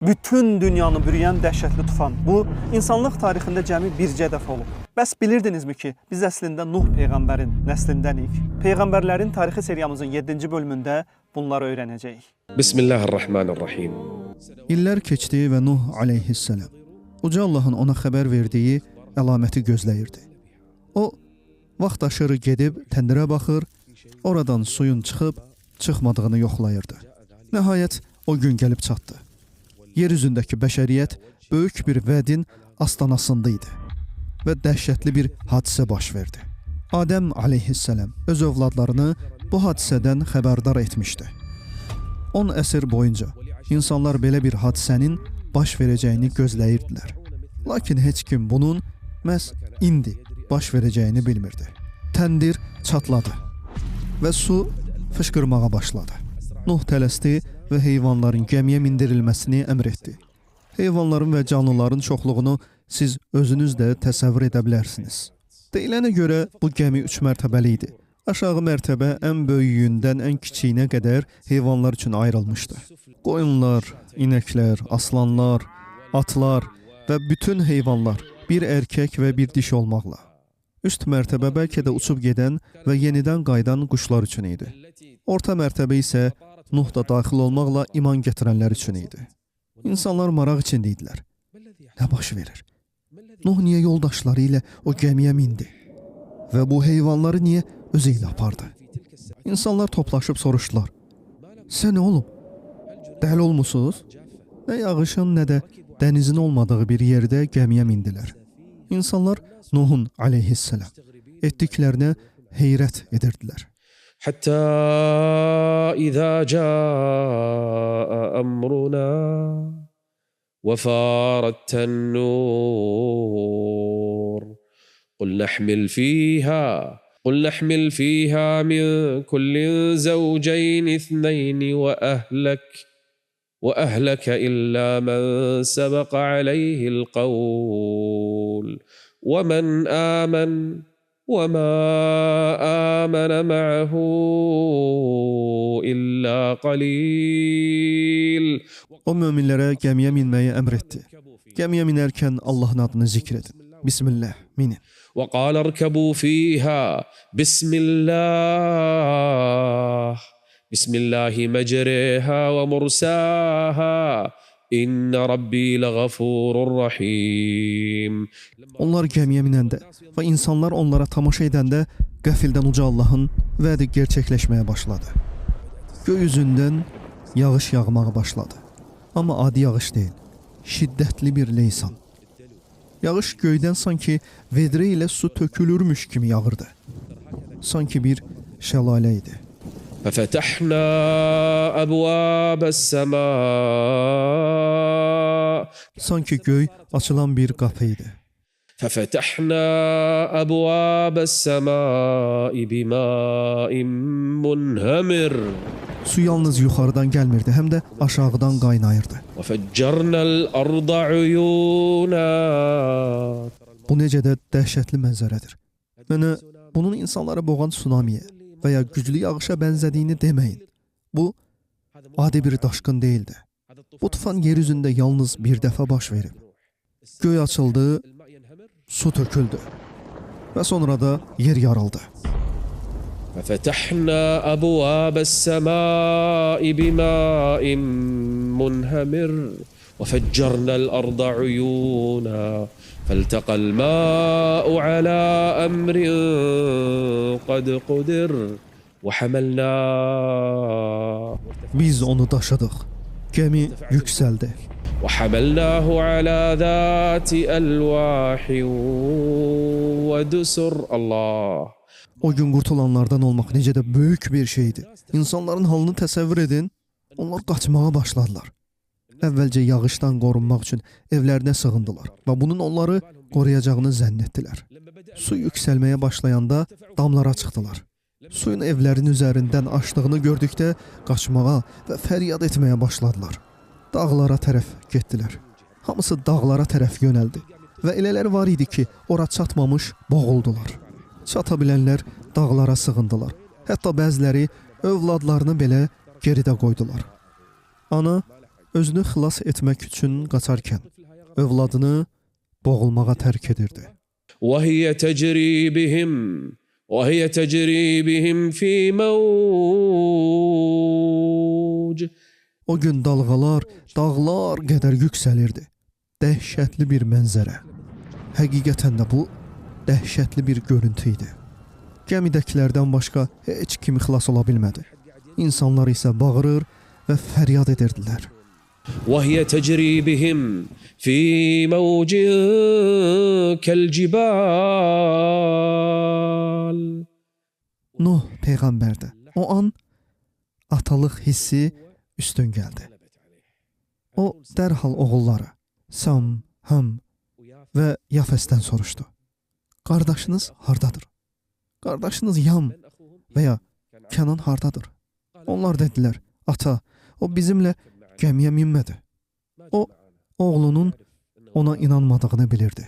Bütün dünyanı bürüyən dəhşətli tufan. Bu, insanlıq tarixində cəmi bircə dəfə olub. Bəs bilirdinizmi ki, biz əslində Nuh peyğəmbərin nəslindənik? Peyğəmbərlərin tarixi seriyamızın 7-ci bölümündə bunları öyrənəcəyik. Bismillahirrahmanirrahim. İllər keçdi və Nuh əleyhissalam Uca Allahın ona xəbər verdiyi əlaməti gözləyirdi. O, vaxt aşırı gedib təndirə baxır, oradan suyun çıxıb çıxmadığını yoxlayırdı. Nəhayət, o gün gəlib çatdı. Yer üzündəki bəşəriyyət böyük bir vədin astanasında idi və dəhşətli bir hadisə baş verdi. Adəm əleyhissalam öz övladlarını bu hadisədən xəbərdar etmişdi. 10 əsr boyunca insanlar belə bir hadisənin baş verəcəyini gözləyirdilər. Lakin heç kim bunun məhz indi baş verəcəyini bilmirdi. Təndir çatladı və su fışqırmağa başladı. Nuh tələsdi və heyvanların gəmiyə mindirilməsini əmr etdi. Heyvanların və canlıların çoxluğunu siz özünüz də təsəvvür edə bilərsiniz. Deyilənə görə bu gəmi 3 mərtəbəli idi. Aşağı mərtəbə ən böyüyündən ən kiçiyinə qədər heyvanlar üçün ayrılmışdı. Qoyunlar, inəklər, aslanlar, atlar və bütün heyvanlar bir erkək və bir dişi olmaqla. Üst mərtəbə bəlkə də uçub gedən və yenidən qayıdan quşlar üçün idi. Orta mərtəbə isə Nuh da daxil olmaqla iman gətirənlər üçün idi. İnsanlar maraq içində idilər. Nə baş verir? Nuh niyə yoldaşları ilə o gəmiyə mindi? Və bu heyvanları niyə özü ilə apardı? İnsanlar toplaşıb soruşdular. Sən nə olub? Dəli olmusunuz? Nə yağışın, nə də dənizin olmadığı bir yerdə gəmiyə mindilər. İnsanlar Nuhun əleyhissalam etdiklərinə heyrət edirdilər. Hatta إذا جاء أمرنا وفارت النور قل نحمل فيها من كل زوجين اثنين وأهلك إلا من سبق عليه القول ومن آمن وما آمن معه إلا قليل. O möminlərə gəmiyə minməyi əmr etdi. Gəmiyə minərkən Allahın adını zikr edin. Bismillah, minin. وقال اركبوا فيها بسم الله بسم الله مجريها ومرساها إن ربي لغفور رحيم. Onlar gəmiyə minəndə və insanlar onlara tamaşa edəndə qəfildən uca Allahın vədi gerçəkləşməyə başladı. Göy üzündən yağış yağmağa başladı. Amma adi yağış deyil, şiddətli bir leysan. Yağış göydən sanki vedrə ilə su tökülürmüş kimi yağırdı. Sanki bir şəlalə idi. ففتحنا أبواب السماء Sanki göy açılan bir qapı idi. ففتحنا أبواب السماء بماء منهمر. Su yalnız yuxarıdan gəlmirdi, həm də aşağıdan qaynayırdı. وفجرنا الأرض عيونا. Bu necə də dəhşətli mənzərədir. Mənə bunun insanları boğan tsunamiyə və ya güclü yağışa bənzədiyini deməyin. Bu adi bir daşqın deyildi. Bu tufan yer üzündə yalnız bir dəfə baş verib. Göy açıldı, su töküldü və sonra da yer yarıldı. ففتحنا أبواب السماء بماء منهمر وفجرنا الأرض عيونا فالتقى الماء على أمر قد قدر وحملناه Biz onu daşıdıq. Gəmi yüksəldi. وحملناه على ذات ألواح ودسر. الله. O gün qurtulanlardan olmaq necə də böyük bir şeydir. İnsanların halını təsəvvür edin. Onlar qaçmağa başladılar. Əvvəlcə yağışdan qorunmaq üçün evlərinə sığındılar və bunun onları qoruyacağını zənn etdilər. Su yüksəlməyə başlayanda damlara çıxdılar. Suyun evlərin üzərindən aşdığını gördükdə qaçmağa və fəryad etməyə başladılar. Dağlara tərəf getdilər. Hamısı dağlara tərəf yönəldi və elələri var idi ki, ora çatmamış boğuldular. Çata bilənlər dağlara sığındılar. Hətta bəziləri övladlarını belə geridə qoydular. Ana Özünü xilas etmək üçün qaçarkən övladını boğulmağa tərk edirdi. وهي تجري بهم وهي تجري بهم في موج. O gün dalğalar dağlar qədər yüksəlirdi. Dəhşətli bir mənzərə. Həqiqətən də bu dəhşətli bir görüntü idi. Gəmidəkilərdən başqa heç kim xilas ola bilmədi. İnsanlar isə bağırır və fəryad edirdilər. وهي تجري بهم في موج كالجبال. Nuh peyğəmbər də o an atalıq hissi üstün gəldi. O dərhal oğulları Sam, Ham və Yafəsdən soruşdu. Qardaşınız hardadır? Qardaşınız Yam və ya Kənan hardadır? Onlar dedilər, ata, o bizimlə gəmiyə minmədi. O, oğlunun ona inanmadığını bilirdi.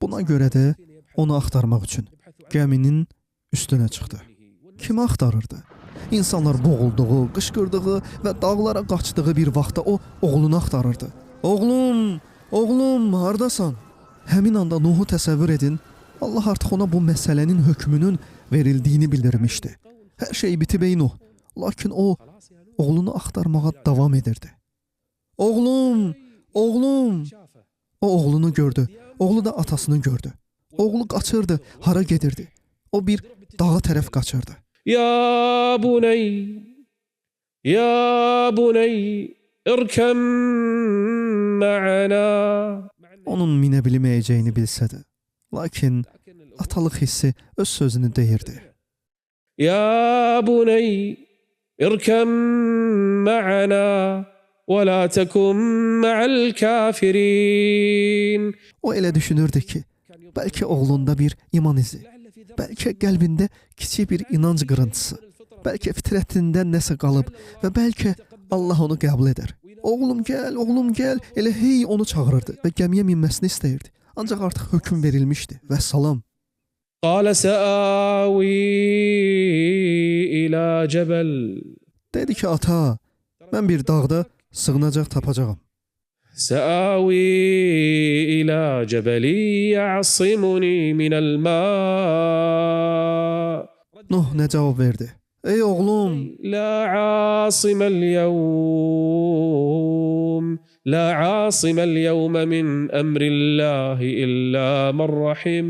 Buna görə də onu axtarmaq üçün gəminin üstünə çıxdı. Kimi axtarırdı? İnsanlar boğulduğu, qışqırdığı və dağlara qaçdığı bir vaxtda o oğlunu axtarırdı. Oğlum, oğlum, hardasan? Həmin anda Nuhu təsəvvür edin. Allah artıq ona bu məsələnin hökmünün verildiyini bildirmişdi. Hər şey bitib ey Nuh. Lakin o oğlunu axtarmağa davam edirdi. Oğlum, oğlum. O oğlunu gördü. Oğlu da atasını gördü. Oğlu qaçırdı, hara gedirdi? O bir dağa tərəf qaçırdı. يا بني يا بني اركب معنا. Onun minə bilməyəcəyini bilsə də, lakin atalıq hissi öz sözünü deyirdi. يا بني اركب معنا ولا تكن مع الكافرين. O elə düşünürdü ki, bəlkə oğlunda bir iman izi, bəlkə qəlbində kiçik bir inanc qırıntısı, bəlkə fitrətində nəsə qalıb və bəlkə Allah onu qəbul edər. Oğlum gəl, oğlum gəl, elə hey onu çağırırdı və gəmiyə minməsini istəyirdi. Ancaq artıq hökm verilmişdi və salam. قال سآوي إلى جبل. Dedi ki, ata, mən bir dağda sığınacaq tapacağam. سآوي إلى جبل يعصمني من الماء. Nuh nə cavab verdi? Ey oğlum, لا عاصم اليوم لا عاصم اليوم من أمر الله إلا من رحم.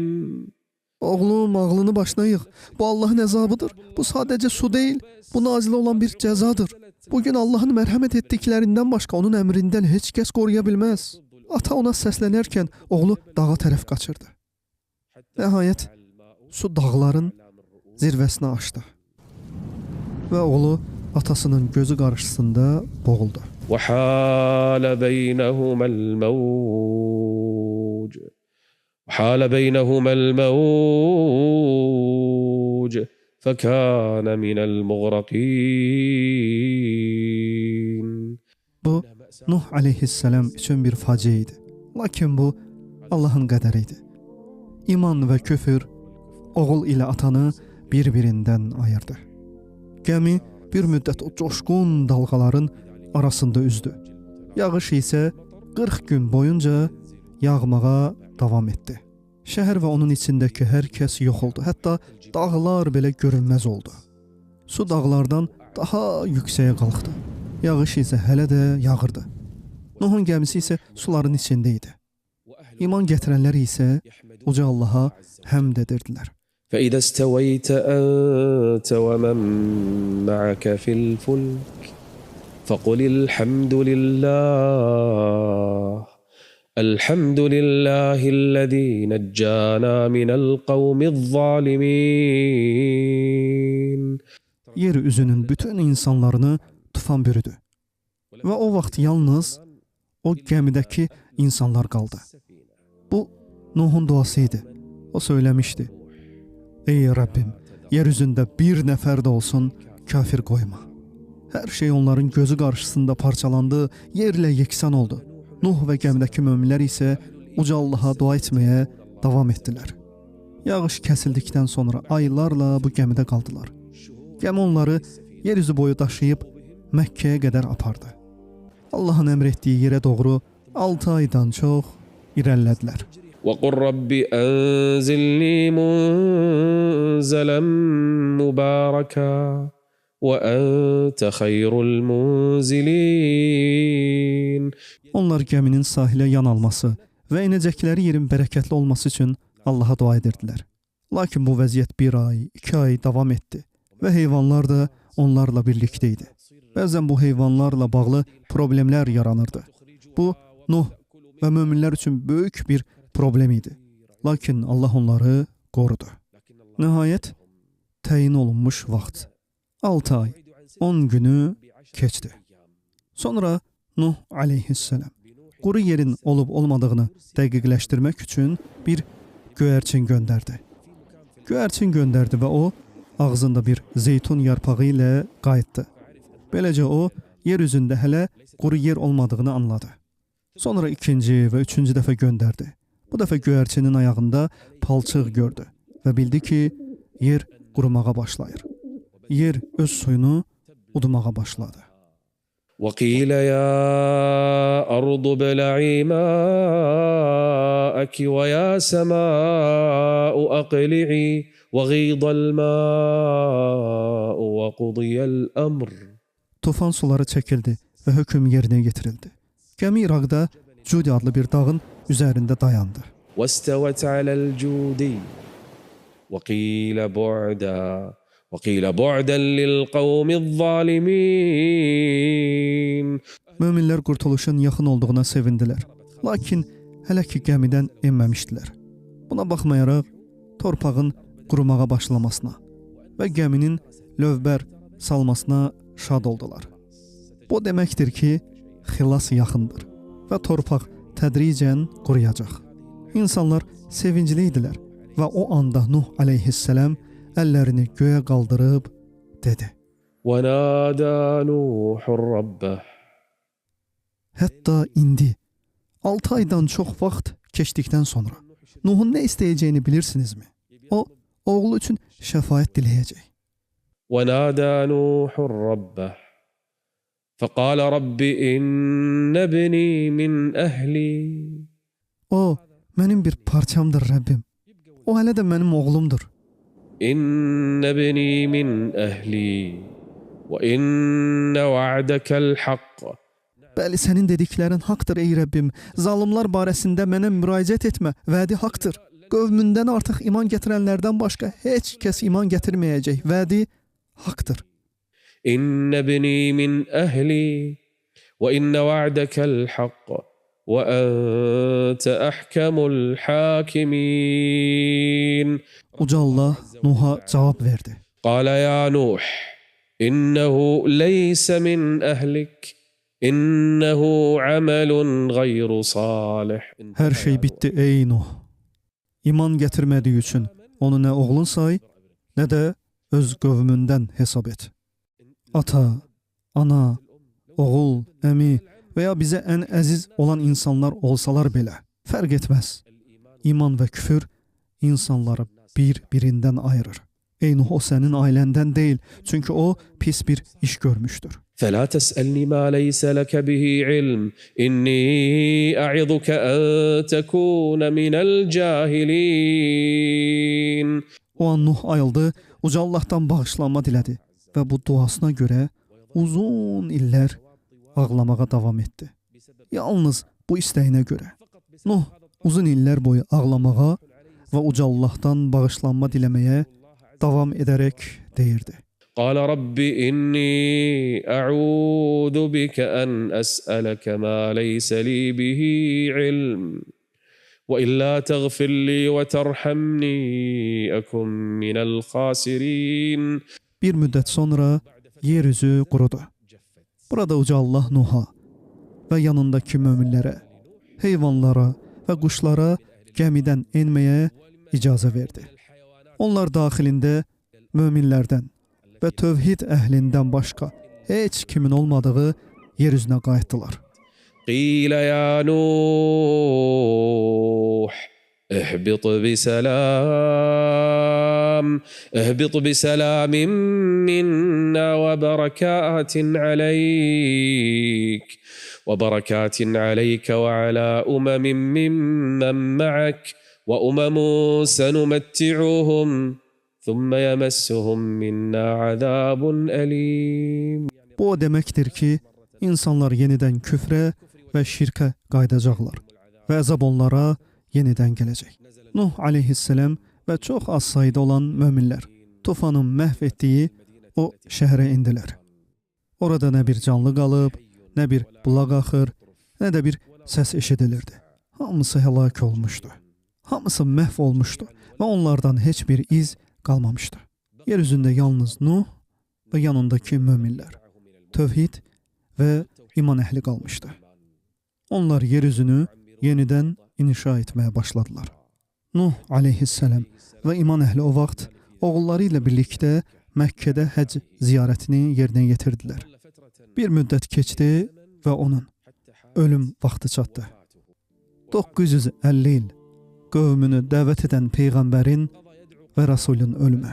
Oğlum, ağlını başına yığ. Bu Allahın əzabıdır. Bu sadəcə su deyil, bu nazil olan bir cəzadır. Bugün Allahın mərhəmət etdiklərindən başqa onun əmrindən heç kəs qoruya bilməz. Ata ona səslənərkən oğlu dağa tərəf qaçırdı. Nəhayət, su dağların zirvəsinə aşdı. Və oğlu atasının gözü qarşısında boğuldu. وحال بينهما الموج وحال بينهما الموج فكان من المغرقين. Bu, Nuh əleyhissalam üçün bir faciə idi. Lakin bu, Allahın qədəri idi. İman və küfür oğul ilə atanı bir-birindən ayırdı. Gəmi bir müddət o coşqun dalğaların arasında üzdü. Yağış isə 40 gün boyunca yağmağa davam etdi. Şəhər və onun içindəki hər kəs yox oldu. Hətta dağlar belə görünməz oldu. Su dağlardan daha yüksəyə qalxdı. Yağış isə hələ də yağırdı. Nuhun gəmisi isə suların içində idi. İman gətirənlər isə uca Allaha həmd edirdilər. فإذا استويت أنت ومن معك في الفلك فقل الحمد لله الحمد لله الذي نجانا من القوم الظالمين. Yer üzünün bütün insanlarını tufan bürüdü. Və o vaxt yalnız o gəmidəki insanlar qaldı. Bu Nuhun duası idi. O söyləmişdi: Ey Rəbbim, yer üzündə bir nəfər də olsun kafir qoyma. Hər şey onların gözü qarşısında parçalandı, yerlə yeksan oldu. Nuh və gəmidəki möminlər isə uca Allaha dua etməyə davam etdilər. Yağış kəsildikdən sonra aylarla bu gəmidə qaldılar. Gəmi onları yer üzü boyu daşıyıb Məkkəyə qədər apardı. Allahın əmr etdiyi yerə doğru 6 aydan çox irəlilədilər. وقل رب أنزلني منزلا مباركا وأنت خير المنزلين. Onlar gəminin sahilə yan alması və enəcəkləri yerin bərəkətli olması üçün Allaha dua edirdilər. Lakin bu vəziyyət 1 ay, 2 ay davam etdi və heyvanlar da onlarla birlikdə idi. Bəzən bu heyvanlarla bağlı problemlər yaranırdı. Bu, Nuh və möminlər üçün böyük bir problem idi. Lakin Allah onları qorudu. Nəhayət, təyin olunmuş vaxt 6 ay, 10 günü keçdi. Sonra Nuh aleyhisselam quru yerin olub olmadığını dəqiqləşdirmək üçün bir göyərçin göndərdi. Göyərçin göndərdi və o, ağzında bir zeytun yarpağı ilə qayıtdı. Beləcə o, yer üzündə hələ quru yer olmadığını anladı. Sonra ikinci və üçüncü dəfə göndərdi. Bu dəfə göyərçinin ayağında palçıq gördü və bildi ki, yer qurumağa başlayır. Yer öz suyunu udmağa başladı. وقيل يا أرض ابلعي ماءك ويا سماء أقلعي وغيض الماء وقضي الأمر. Tufan suları çəkildi və hökm yerinə yetirildi. Gəmi İraqda Cudi adlı bir dağın üzərində dayandı. واستوت على الجودي وقيل بعدا للقوم الظالمين. Möminlər qurtuluşun yaxın olduğuna sevindilər. Lakin hələ ki gəmidən enməmişdilər. Buna baxmayaraq torpağın qurumağa başlamasına və gəminin lövbər salmasına şad oldular. Bu deməkdir ki, xilas yaxındır və torpaq tədricən quruyacaq. İnsanlar sevincli idilər və o anda Nuh aleyhisselam əllərini göyə qaldırıb dedi. وَنَادَى نُوحٌ رَبَّهُ. Hətta indi 6 aydan çox vaxt keçdikdən sonra Nuhun nə istəyəcəyini bilirsinizmi? O, oğlu üçün şəfaət diləyəcək. وَنَادَى نُوحٌ رَبَّهُ فَقَالَ رَبِّ إِنَّ ابْنِي مِنْ أَهْلِي. O, mənim bir parçamdır Rəbbim. O hələ də mənim oğlumdur. إِنَّ ابْنِي مِنْ أَهْلِي وَإِنَّ وَعْدَكَ الْحَقُّ. Bəli, sənin dediklərin haqdır ey Rəbbim. Zalimlar barəsində mənə müraciət etmə. Vədi haqdır. Qövmündən artıq iman gətirənlərdən başqa heç kəs iman gətirməyəcək. Vədi haqdır. إِنَّ ابْنِي مِنْ أَهْلِي وَإِنَّ وَعْدَكَ الْحَقُّ وَأَنْتَ أَحْكَمُ الْحَاكِمِينَ. Uca Allah Nuh'a cavab verdi. قَالَ يَا نُوحُ إِنَّهُ لَيْسَ مِنْ أَهْلِكَ إِنَّهُ عَمَلٌ غَيْرُ صَالِحٍ. Hər şey bitdi ey Nuh. İman gətirmədiyi üçün onu nə oğlun say, nə də öz qövmündən hesab et. Ata, ana, oğul, əmi və ya bizə ən əziz olan insanlar olsalar belə fərq etməz. İman və küfür insanları bir-birindən ayırır. Ey Nuh, o sənin ailəndən deyil, çünki o pis bir iş görmüşdür. فَلَا تَسْأَلْنِ مَا لَيْسَ لَكَ بِهِ عِلْمٌ إِنِّي أَعِظُكَ أَنْ تَكُونَ مِنَ الْجَاهِلِينَ. O an Nuh ayıldı, Uca Allahdan bağışlanma dilədi və bu duasına görə uzun illər ağlamağa davam etdi. Yalnız bu istəyinə görə. Nuh uzun illər boyu ağlamağa və Uca Allahdan bağışlanma diləməyə davam edərək deyirdi. قال رب إني أعوذ بك أن أسألك ما ليس لي به علم وإلا تغفر لي وترحمني أكن من الخاسرين. Bir müddət sonra yer üzü qurudu. Burada Uca Allah Nuh'a və yanındakı möminlərə, heyvanlara və quşlara gəmidən enməyə icazə verdi. Onlar daxilində möminlərdən və tövhid əhlindən başqa heç kimin olmadığı yer üzünə qayıtdılar. قيل يا نوح اهبط بسلام السلام اهبط بسلام منا وبركات عليك وعلى أمم ممن معك وأمم سنمتعهم ثم يمسهم منا عذاب أليم. Bu o deməkdir ki, insanlar yenidən küfrə və şirkə qayıdacaqlar və əzab onlara yenidən gələcək. Nuh aleyhisselam və çox az sayda olan möminlər tufanın məhv etdiyi o şəhərə indilər. Orada nə bir canlı qalıb, nə bir bulaq axır, nə də bir səs eşidilirdi. Hamısı həlak olmuşdu. Hamısı məhv olmuşdu və onlardan heç bir iz qalmamışdı. Yer üzündə yalnız Nuh və yanındakı möminlər, tövhid və iman əhli qalmışdı. Onlar yeryüzünü yenidən inşa etməyə başladılar. Nuh aleyhisselam və iman əhli o vaxt oğulları ilə birlikdə Məkkədə həcc ziyarətini yerinə yetirdilər. Bir müddət keçdi və onun ölüm vaxtı çatdı. 950 il qövmünü dəvət edən peyğəmbərin və Rasulün ölümü.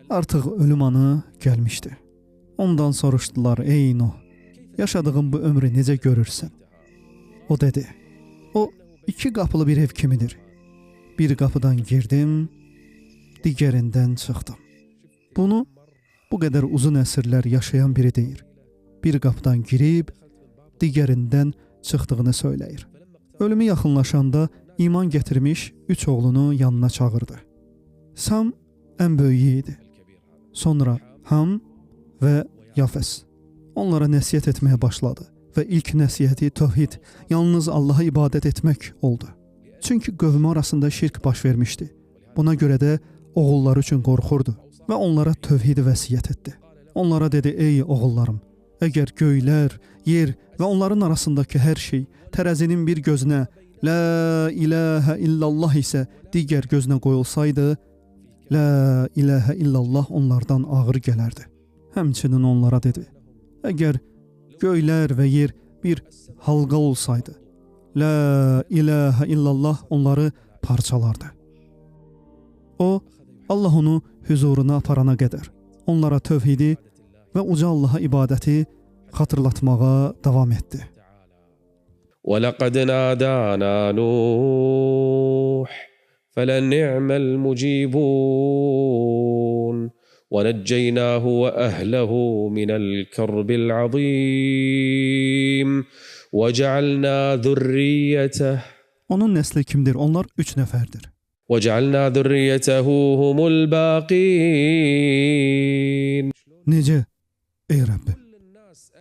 Artıq ölüm anı gəlmişdi. Ondan soruşdular: "Ey Nuh, yaşadığın bu ömrü necə görürsən?" O dedi: "O iki qapılı bir ev kimidir. Bir qapıdan girdim, digərindən çıxdım." Bunu bu qədər uzun əsrlər yaşayan biri deyir. Bir qapıdan girib, digərindən çıxdığını söyləyir. Ölümü yaxınlaşanda iman gətirmiş üç oğlunu yanına çağırdı. Sam ən böyüyü idi. Sonra Ham və Yafes. Onlara nəsihət etməyə başladı və ilk nəsihəti tövhid, yalnız Allaha ibadət etmək oldu. Çünki qövmü arasında şirk baş vermişdi. Buna görə də oğulları üçün qorxurdu və onlara tövhidi vəsiyyət etdi. Onlara dedi: "Ey oğullarım, əgər göylər, yer və onların arasındakı hər şey tərəzinin bir gözünə La ilahə illallah isə digər gözünə qoyulsaydı, La ilahə illallah onlardan ağır gələrdi." Həmçinin onlara dedi: "Əgər göylər və yer bir halqa olsaydı, La ilahə illallah onları parçalardı." O, Allah onu hüzuruna aparana qədər onlara tövhidi və uca Allaha ibadəti xatırlatmağa davam etdi. وَلَقَدْ نَادَانَا نُوحٌ فَلَنِعْمَ الْمُجِيبُونَ وَنَجَّيْنَاهُ وَأَهْلَهُ مِنَ الْكَرْبِ الْعَظِيمِ وَجَعَلْنَا ذُرِّيَّتَهُ Onun nəsli kimdir? Onlar 3 nəfərdir. وَجَعَلْنَا ذُرِّيَّتَهُ هُمُ الْبَاقِينَ. Necə? Ey Rəbbim!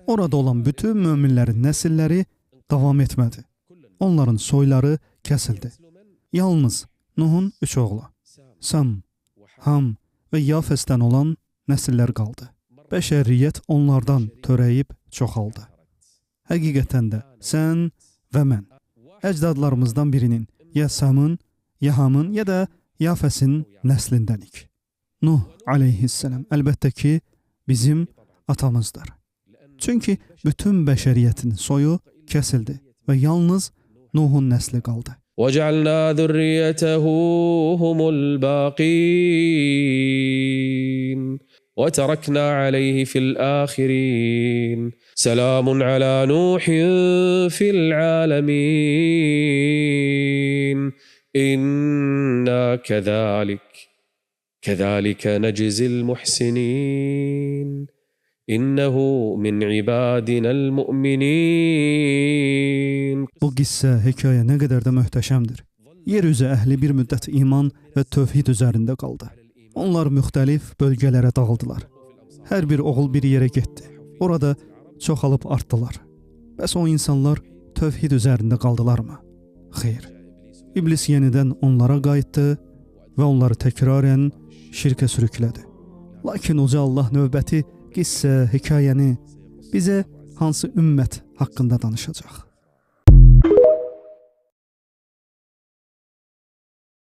Orada olan bütün möminlərin nəsilləri davam etmədi. Onların soyları kəsildi. Yalnız Nuhun 3 oğlu, Sam, Ham və Yafesdən olan nəsillər qaldı. Bəşəriyyət onlardan törəyib çoxaldı. Həqiqətən də sən və mən əcdadlarımızdan birinin, ya Samın, ya Hamın, ya da Yafesin nəslindənik. Nuh aleyhisselam əlbəttə ki, bizim atamızdır. Çünki bütün bəşəriyyətin soyu kəsildi və yalnız Nuhun nəsli qaldı. وَجَعَلْنَا ذُرِّيَّتَهُ هُمُ الْبَاقِينَ وَتَرَكْنَا عَلَيْهِ فِي الْآخِرِينَ سَلَامٌ عَلَى نُوحٍ فِي الْعَالَمِينَ إِنَّا كَذَلِكَ نَجْزِي الْمُحْسِنِينَ إِنَّهُ مِنْ عِبَادِنَا الْمُؤْمِنِينَ. Bu qissə, hekayə nə qədər də möhtəşəmdir. Yer üzü əhli bir müddət iman və tövhid üzərində qaldı. Onlar müxtəlif bölgələrə dağıldılar. Hər bir oğul bir yerə getdi. Orada çoxalıb artdılar. Bəs o insanlar tövhid üzərində qaldılarmı? Xeyr. İblis yenidən onlara qayıtdı və onları təkrarən şirkə sürüklədi. Lakin uca Allah növbəti qissə, hekayəni bizə hansı ümmət haqqında danışacaq?